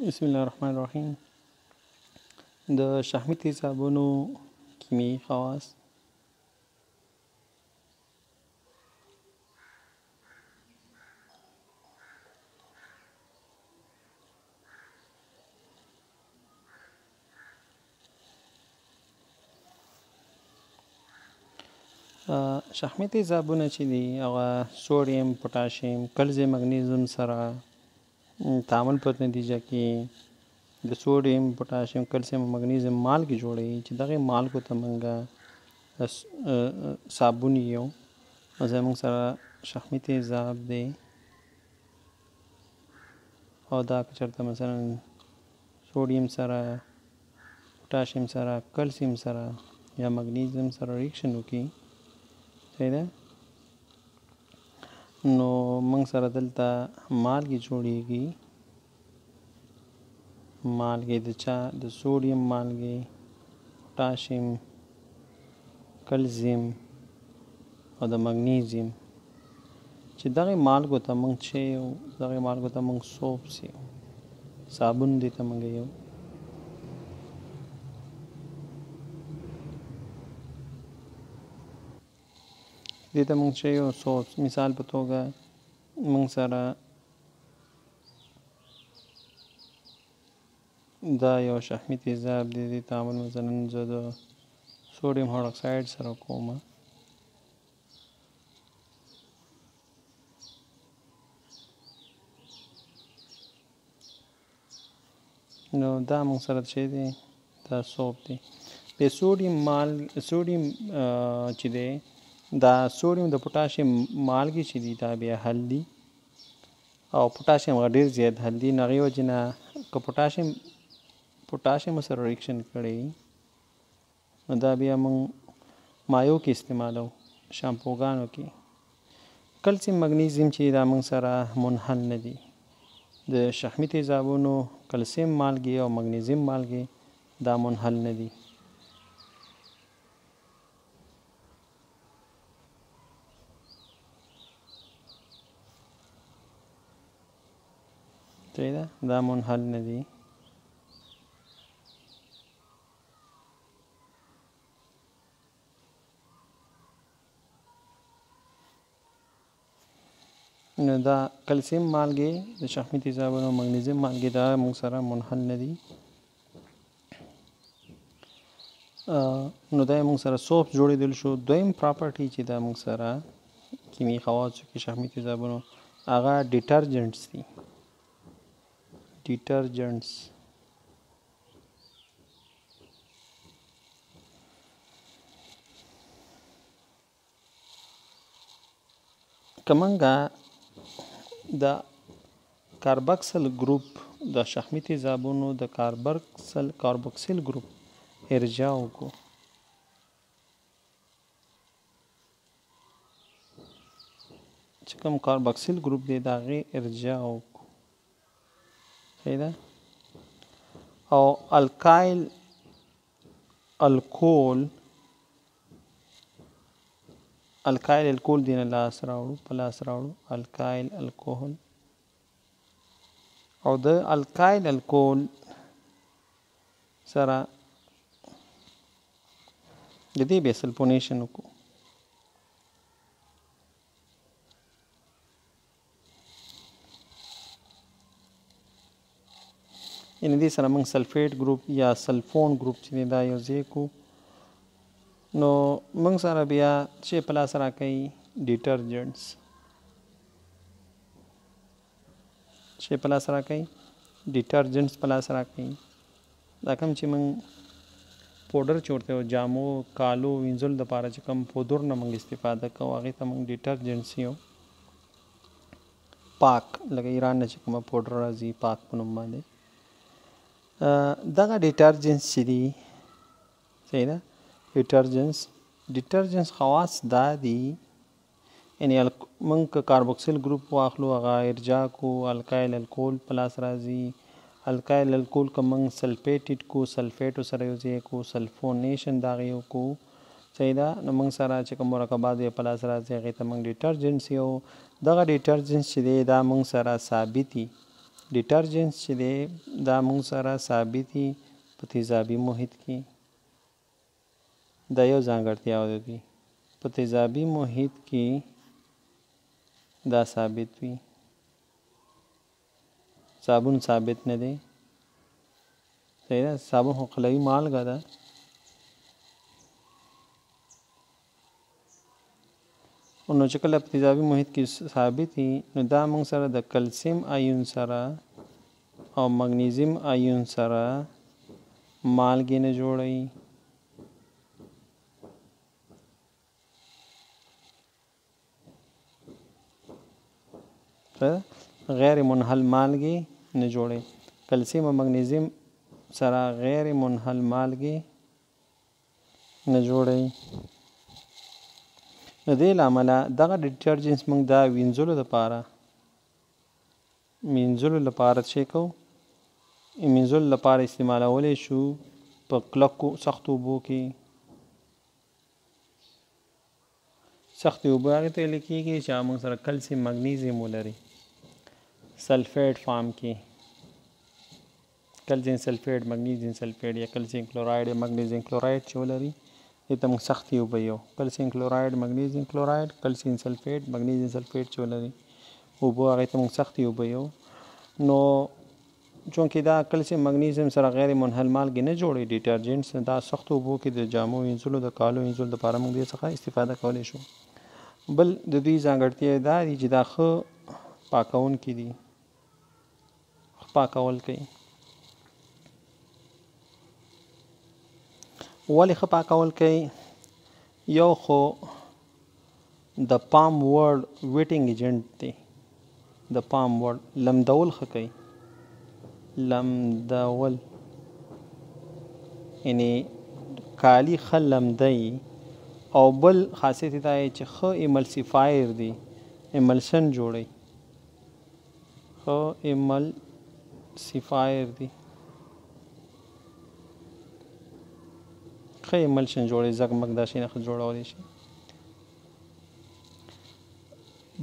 بسم الله الرحمن الرحیم. د شحمي تیزابونو کیمیاوي خواص. شحمي تیزابونه چې دي هغه سوډیم، پوټاشیم، کلسیم، مګنیزیم سره تعامل په نتیجه کې د سوډیم، پوټاشیم، کلسیم او مګنیزیم مالګې جوړوي چې دغې مالګو ته موږ صابون یو. مثلا موږ سره شحمي تیزاب دی او دا که چېرته مثلا سوډیم سره، پوټاشیم سره، کلسیم سره یا مګنیزیم سره ریکشن وکړي، صحیح ده، نو موږ سره دلته مالګې جوړیږي. مالګې د چا؟ د سوډیم مالګې، پوټاشیم، کلسیم او د مګنیزیم، چې دغې مالګو ته موږ چې یو، دغې مالګو ته موږ سوپس یو، صابون دې ته موږ یو. دې ته موږ چې یو سوپس. مثال په توګه موږ سره دا یو شحمي تیزاب دی، دې تعامل مثلا زه د سوډیم هایدروکساید سره کوم. نو دا موږ سره چې دی دا soap دی. د سوډیم مال سوډیم چې دی دا سوډیم د پوټاشیم مالګې چې دي دا بیا حل دي او پوټاشیم هغه ډېر زیات حل دي. نو هغې وجې نه که پوټاشیم سره ریکشن کړی نو دا بیا موږ مایو کې استعمالو، شامپوګانو کې. کلسیم مګنیزیم چې دا موږ سره منحل نه دي. د شحمي تیزابونو کلسیم مالګې او مګنیزیم مالګې دا منحل نه دي. صحیح ده، دا منحل نه دي. نو دا کلسیم مالګې د شحمي تیزابونو مګنیزیم مالګې دا موږ سره منحل نه دي. نو دا موږ سره soap جوړېدل شو. دویم property چې دا موږ سره کیمیاوي خواصو کې شحمي تیزابونو هغه detergents دي. detergents که موږ د carboxyl group د شحمي تیزابونو د carboxyl group ارجاع وکړو، چې کوم carboxyl group دی د هغې ارجاع وکړو، صحیح ده، او alkyl الکول alkyl الکول دینه لاس راوړو، په لاس راوړو alkyl الکول او د alkyl الکول سره د دې بیا sulfonation وکړو. یعنې دې سره موږ sulfate group یا sulfone group چې دی دا یو ځای کړو، نو موږ سره بیا چې په لاس راکوي detergents، چې په لاس راکوي detergents په لاس راکوي. دا کوم چې موږ پوډر چې ورته جامو کالو وینځلو دپاره چې کوم پودر نه موږ استفاده کوو هغې ته موږ detergents یو پاک، لکه ایران نه چې کومه پوډر راځي پاک په نوم باندې، دغه detergents چې دي، صحیح ده، detergents خواص دا دي، یعنې موږ که carboxyl group واخلو هغه ارجاع کو، alkyl الکول په لاس راځي. alkyl الکول که موږ sulfated کو، sulfate سره یو ځای کو، sulfonation د هغې وکړو، صحیح ده، نو موږ سره چې کوم مرکبات یې په لاس راځي هغې ته موږ detergents یو. دغه detergents چې دی دا موږ سره ثابتي ډیټرجنټس چې دی دا موږ سره ثابتي په تیزابي محیط کې، دا یو ځانګړتیا ده دوی په تیزابي محیط کې دا ثابت وي، صابون ثابت نه دی. صحیح ده، صابون خو قلوي مالګه ده. نو چې کله په تیزابي محیط کې ثابت وي نو دا موږ سره د کلسیم ایون سره او مګنیزیم ایون سره مالګې نه جوړوي. غیر منحل مالګې نه جوړوي، کلسیم او مګنیزیم سره غیر منحل مالګې نه جوړوي. نو دې له امله دغه ډیټرجنټس موږ دا وینځلو لپاره څه کوو؟ وینځلو لپاره استعمالولی شو په کلکو سختو اوبو کې. سختې اوبه هغې ته ویل کېږي چې هغه موږ سره کلسیم مګنیزیم ولري سلفیټ فارم کې، کلسیم سلفیټ، مګنیزیم سلفیټ یا کلسیم کلورایډ یا مګنیزیم کلورایډ چې ولري، دې ته موږ سختې اوبه یو. کلسیم کلورایډ، مګنیزیم کلورایډ، کلسیم سلفیټ، مګنیزیم سلفیټ چې ولري اوبه، هغې ته موږ سختې اوبه یو. نو چونکې دا کلسیم مګنیزیم سره غیر منحل مالګې نه جوړوي ډیټرجنټس، دا سختو اوبو کې د جامو وینځلو، د کالو وینځلو دپاره موږ دې څخه استفاده کولی شو. بل د دوی ځانګړتیا دا دي چې دا ښه پاکوونکي دي، ښه پاکول کوي. ولې ښه پاکول کوي؟ یو خو د پام وړ ویټینګ ایجنټ دی، د پام وړ لمدول ښه کوي، لمدول یعنی کالي ښه لمدوي. او بل خاصیت یې دا دی چې ښه ایملسیفایر دی، ایملشن جوړوي، ښه ایملسیفایر دی، ښه ایملشن جوړوي، زګمګ دا شی نه ښه جوړولی شي.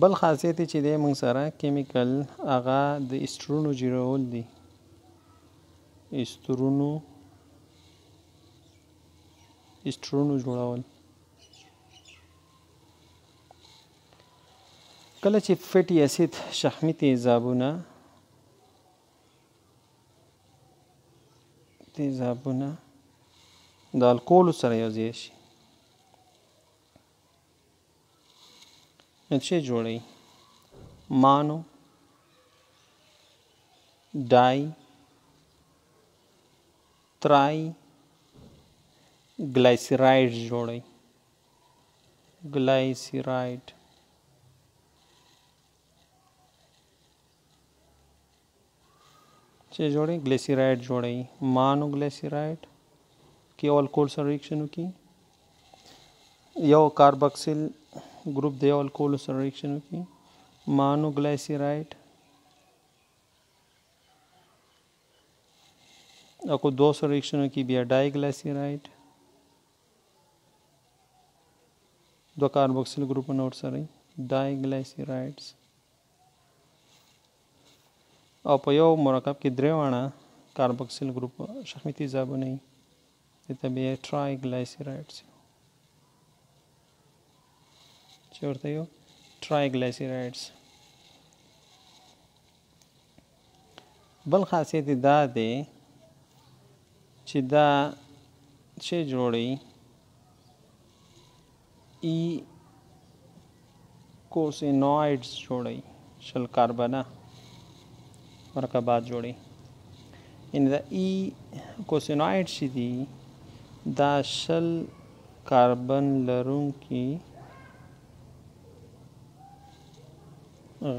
بل خاصیت یې چې دی موږ سره کیمیکل هغه د استرونو جوړول دي، استرونو جوړول. کله چې فیټي اسید شحمي تیزابونه د الکولو سره یو ځای شي نو څه جوړوي؟ مانو، ډای، ترای ګلایسرایډ جوړوي، ګلایسرایډ. چې جوړوي؟ ګلیسرایډ جوړوي، مانو ګلیسرایډ کې یو الکول سره ریکشن وکړي، یو کارباکسیل ګروپ د یو الکول سره ریکشن وکړي، مانو ګلیسرایډ، او که دوه سره ریکشن وکړي بیا ډای ګلیسرایډ، دوه کارباکسیل ګروپونه ورسره ډای ګلیسرایډز. او په یو مرکب کې درې واړه کارباکسیل ګروپ شحمي تیزابونه وي، دې ته بیا ټرای ګلیسرایډز چې ورته یو ټرای ګلیسرایډز. بل خاصیت یې دا دی چې دا څه جوړوي؟ ای کوسینوایډز جوړوي، 20 کاربنه مرکبات جوړوي. یعنې دا ای کوسینوایډ چې دي دا 20 کاربن لرونکي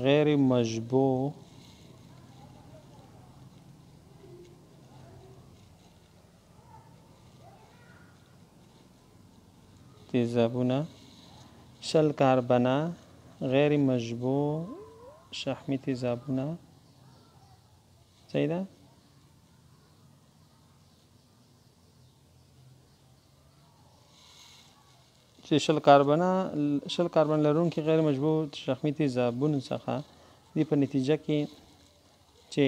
غیر مشبوع تیزابونه، 20 کاربنه غیر مشبوع شحمي تیزابونه، صحیح ده؟ چې 20 کاربن لرونکي غیر مشبوع شحمي تیزابونو څخه دی په نتیجه کې چې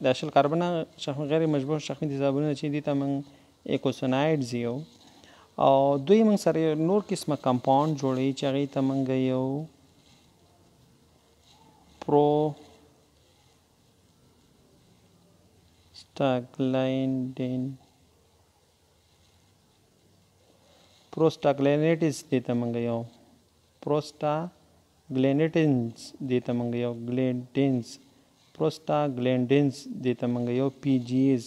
دا 20 کاربنه شحمي غیر مشبوع شحمي تیزابونه چې دي ته موږ ایکوسونایډز یو، او دوی موږ سره یو نور قسمه کمپاوند جوړوي چې هغې ته موږ یو پروسټاګلاینډین پروسټاګلینیټس دې ته موږ یو پروسټاګلینیټنز دې ته موږ یو ګلینډینز پروسټاګلینډینز دې ته موږ یو پی جی ایز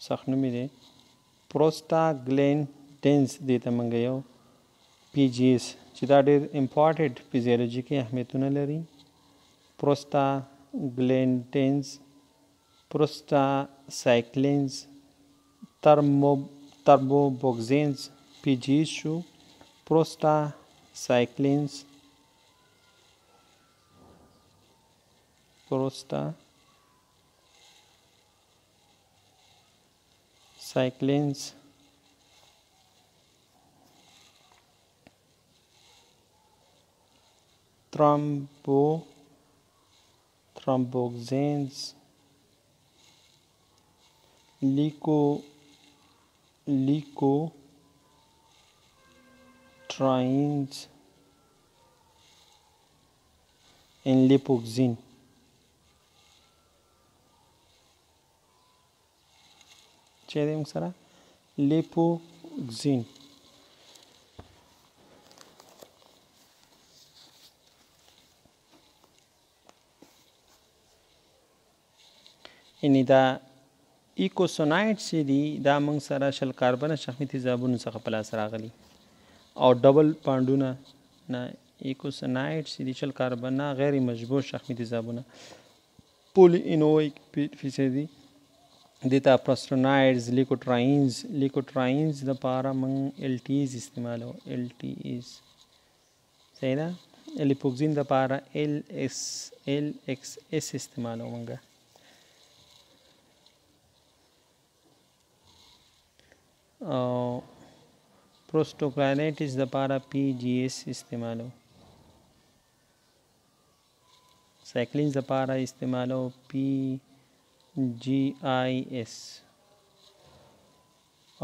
سخت نوم یې دی، پروسټاګلینډینز دې ته موږ یو پی جی ایس چې دا ډېر امپورټنټ فزیولوژیکي اهمیتونه لري. پروسټاګلینډینز، پروسټاسایکلینز، ترموبوکزینز پی جی ایس شو، پروسټاسایکلینز، پروسټاسایکلینز، ترامبوکزینز، لیکو لیکو ټراینز ان لیپوکزین. چې دی موږ سره لیپوکزین. یعنی دا ایکوسونایډز چې دي دا موږ سره 20 کاربنه شحمي تیزابونو څخه په لاس راغلي او ډبل پانډونه نه ایکوسونایډز چې دي 20 کاربنه غیر مشبوع شحمي تیزابونه پولي اینویک فیصدي دې ته پروسټونایډز، لیکوټراینز، لیکوټراینز دپاره موږ ال ټي ایز استعمالو، ال ټي ایز، صحیح ده. لیپوکزین دپاره ال ایس ال ایکس ایس استعمالو موږ. او پروسټوګلانیټس دپاره پی جی ایس استعمالو، سایکلینز دپاره استعمالو پی جی آی ایس،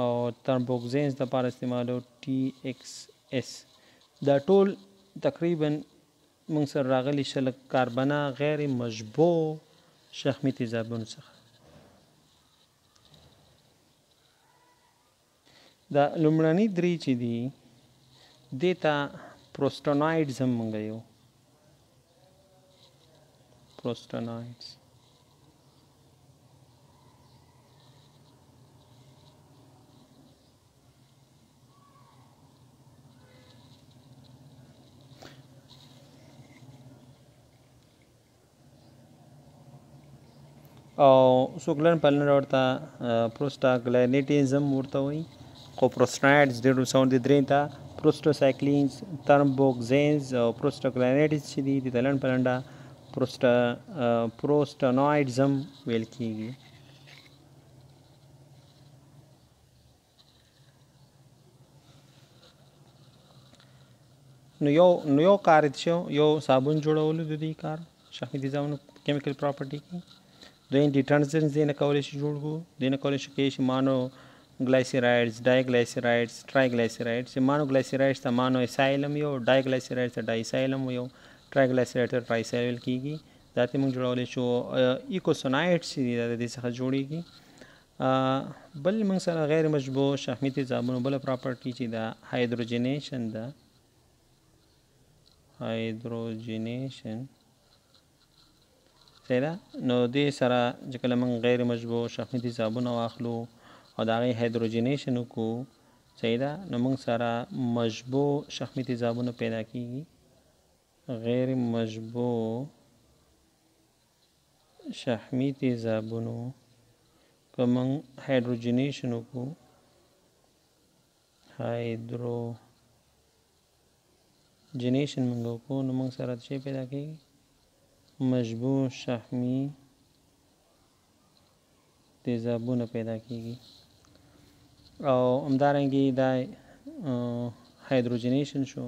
او ترمبوکزینز دپاره استعمالو ټي ایکس ایس. دا ټول تقریبا موږ سره راغلي 20 کاربنه غیر مشبوع شحمي تیزابونو څخه. دا لومړني درې چې دي دې ته پروسټونایډز هم موږ یو، پروسټونایډز. او څوک لنډ په لنډه ورته پروسټاګلینیټزم ورته وایي، خو پروسټنایډز ډېر ساوند دي. درې ته پروسټوسایکلینز، ترمبوکزینز او پروسټاګلینیټز چې دي دې ته لنډ په لنډه پروسټانایډز هم ویل کېږي. نو یو کار یې شو، یو صابون جوړولو د دوی کار شحمي تیزابونو کیمیکل پراپرټي کې. دویم ډیټرجنټس دې نه کولی شي جوړ کړو، دې نه کولی شي کولی شي مانو ګلایسرایډز، ډای ګلایسرایډز، ټرای ګلایسرایډز. چې مانو ګلایسرایډز ته مانو اسایلم یو، ډای ګلایسرایډز ته ډای اسایلم یو، ټرای ګلایسرایډ ته ټرای اسایل ویل کېږي. دا ترې موږ جوړولی شو. ایکوسونایډز چې دي دا د دې څخه جوړېږي. بل موږ سره غیر مشبوع شحمي تیزابونو بله پراپرټي چې ده هایدروجنیشن ده، هایدروجنیشن، صحیح ده. نو دې سره چې کله موږ غیر مشبوع شحمي تیزابونه واخلو او د هغې هایدروجنیشن وکړو، صحیح ده، نو موږ سره مشبوع شحمي تیزابونه پیدا کیږي. غیر مشبوع شحمي تیزابونو که موږ هایدروجنیشن وکړو، هایدروجنیشن موږ وکړو، نو موږ سره څه پیدا کیږي؟ مشبوع شحمي تیزابونه پیدا کیږي. او همدارنګه دا هایدروجنیشن شو،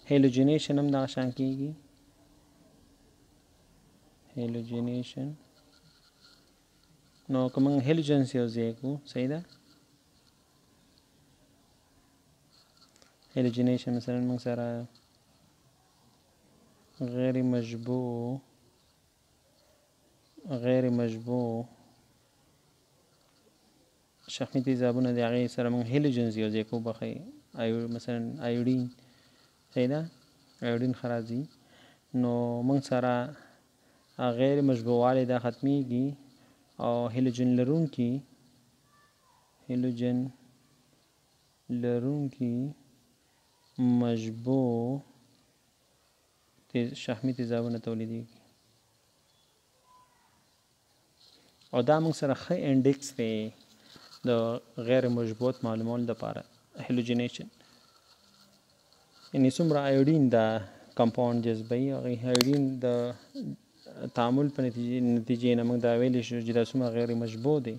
هیلوجنیشن هم دغه شان کیږي. هیلوجینیشن، نو که موږ هیلوجنز یو ځای کړو، صحیح ده. هیلوجینیشن مثلا موږ سره غیر مشبوع، غیر مشبوع شحمي تیزابونه د هغې سره موږ هیلوجنز یو ځای کوو، بخښئ، مثلا آیوډین، صحیح ده، آیوډین ښه راځي. نو موږ سره غیر مشبوعوالی دا ختمیږي او هیلوجن لرونکي، هیلوجن لرونکي مشبوع شحمي تیزابونه تولیدیږي. او دا موږ سره ښه انډیکس دی د غیر مشبوعت معلومولو دپاره هیلوجینیشن، یعنی څومره آیوډین دا کمپاوند جذبوي، هغې آیوډین د تعامل په نتیجې نه موږ دا ویلی شو چې دا څومره غیر مشبوع دی.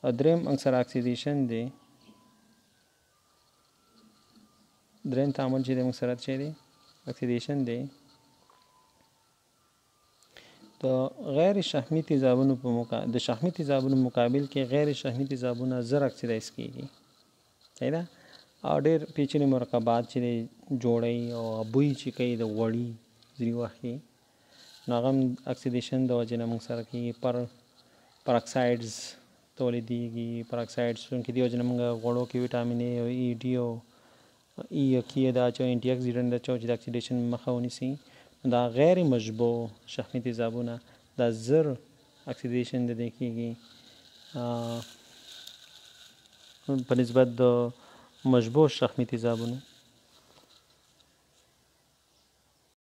او دریم موږ سره اکسیدیشن دی، دریم تعامل چې دی موږ سره څه دی؟ اکسیدیشن دی. د غیر شحمي تیزابونو په د شحمي تیزابونو مقابل کې غیر شحمي تیزابونه زر اکسیدایز کیږي، صحیح ده. او ډېر پیچلي مرکبات چې دی جوړوي او بوی چې کوي د غوړي ځینې وخت کې، نو هغه هم اکسیدیشن د وجې نه موږ سره کېږي. پراکسایډز تولیدېږي، پراکسایډز چونکې دې وجې نه موږ غوړو کې ویټامین ای او ای ډي او ای او کی دا اچوو، انټي اکسیډنټ اچوو چې د اکسیډیشن مخه ونیسي. دا غیر مشبوع شحمي تیزابونه دا زر اکسیډیشن د دې کېږي په نسبت د مشبوع شحمي تیزابونو.